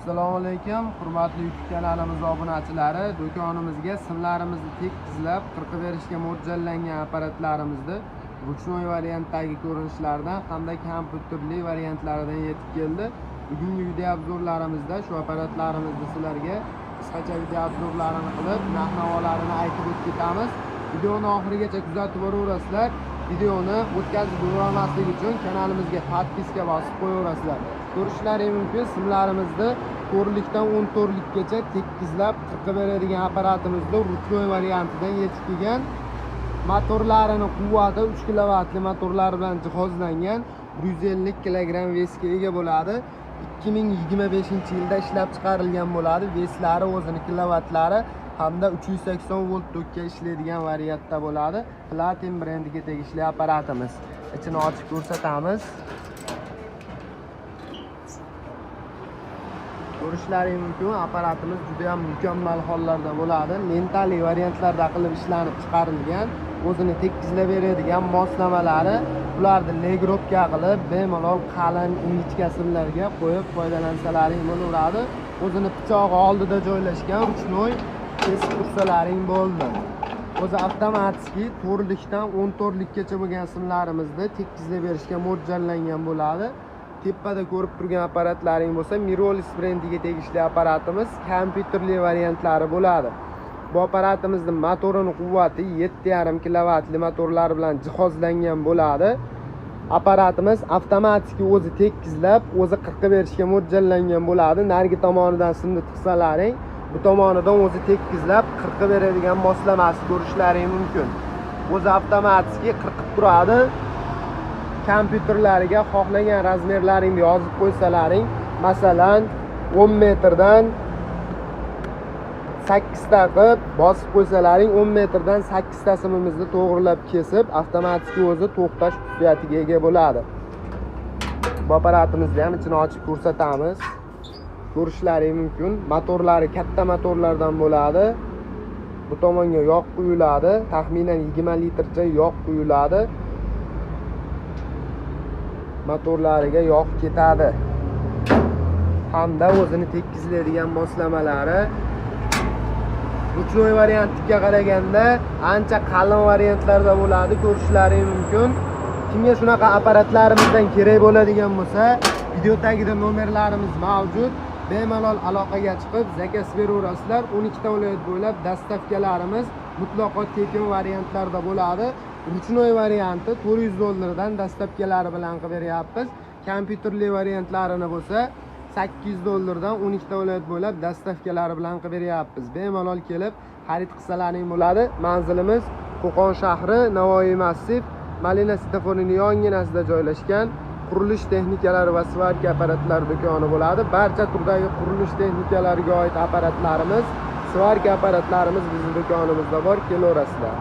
Assalomu alaykum, hurmatli YouTube kanalimiz obunachilari. Do'konimizga simlarimizni tekizlab qirqib berishga mo'ljallangan apparatlarimizni ручной variantdagi ko'rinishlardan hamda kompyuterli variantlaridan yetib keldi. Bugungi video обзор larimizda shu apparatlarimizni sizlarga qisqacha video обзор larini qilib, narx-navolarini aytib o'tib ketamiz. Videoni oxirigacha kuzatib boraverasizlar. Videoni o'tkazib yubormaslik uchun kanalimizga подписка bosib qo'yaverasizlar. Ko'rishlaring mumkin, simlarimizni to'rtlikdan 14likgacha tekizlab qirqib beradigan apparatimizni ручной variantidan yetib kelgan. Motorlarini quvvati 3 kilovatli motorlar bilan jihozlangan, 150 kilogramm вес ga ega bo'ladi. 2025-yilda ishlab chiqarilgan bo'ladi. Вес lari, o'zini kilovatlari hamda 380 volt tokka ishlaydigan variantda bo'ladi. Platin brendiga tegishli apparatimiz. Ichini ochib ko'rsatamiz. Ko'rishlaring mumkin, apparatimiz juda ham mukammal hollarda bo'ladi. Lentali variantlarda qilib ishlanib chiqarilgan, o'zini tekizlab beradigan moslamalari, ularni legropka qilib bemalol qalin ingichka simlarga qo'yib foydalansalaring bo'laveradi. O'zini pichog'i oldida joylashgan, ручной kesib tursalaring bo'ldi. O'zi avtomatik to'rtlikdan 14likgacha bo'lgan simlarimizni tekizlab berishga mo'ljallangan bo'ladi. Tepada ko'rib turgan apparatlaring bo'lsa, Mirolis brendiga tegishli apparatimiz, kompyuterli variantlari bo'ladi. Bu apparatimizning motorini quvvati 7,5 kilovatli motorlar bilan jihozlangan bo'ladi. Apparatimiz avtomatik o'zi tekizlab, o'zi qirqib berishga mo'ljallangan bo'ladi. Narigi tomonidan simni tiqsalaring, bu tomonidan o'zi tekizlab qirqib beradigan moslamasi ko'rishlaring mumkin. O'zi avtomatik qirqib turadi. Kompyuterlariga xohlagan размер laringni yozib qo'ysalaring, masalan 10 metrdan 8 ta qilib bosib qo'ysalaring, 10 metrdan 8 ta simimizni to'g'rilab kesib, avtomatik o'zi to'xtash xususiyatiga ega bo'ladi. Bu apparatimizni ham ichini ochib ko'rsatamiz. Ko'rishlaring mumkin. Motorlari katta motorlardan bo'ladi. Bu tomonga yog' quyiladi, taxminan 20 litrcha yog' quyiladi. Motorlariga yog' ketadi. Hamda o'zini tekizlaydigan moslamalari ручной variantga qaraganda ancha qalin variantlarda bo'ladi, ko'rishlaring mumkin. Kimga shunaqa apparatlarimizdan kerak bo'ladigan bo'lsa, video tagida nomerlarimiz mavjud. Bemalol aloqaga chiqib заказ beraverasizlar. 12 ta viloyat bo'ylab доставка larimiz mutlaqo tekin variantlarda bo'ladi. Ручной varianti 400 dollardan доставка lari bilan qilib beryapmiz. Kompyuterli variantlarini bo'lsa 800 dollardan 12 ta viloyat bo'ylab доставка lari bilan qilib beryapmiz. Bemalol kelib xarid qilsalaring bo'ladi. Manzilimiz Qo'qon shahri, Navoiy massiv, Malina svetoforining yonginasida joylashgan qurilish texnikalari va svarka apparatlari do'koni bo'ladi. Barcha turdagi qurilish texnikalariga oid apparatlarimiz, svarka apparatlarimiz bizning do'konimizda bor, kelaverasizlar.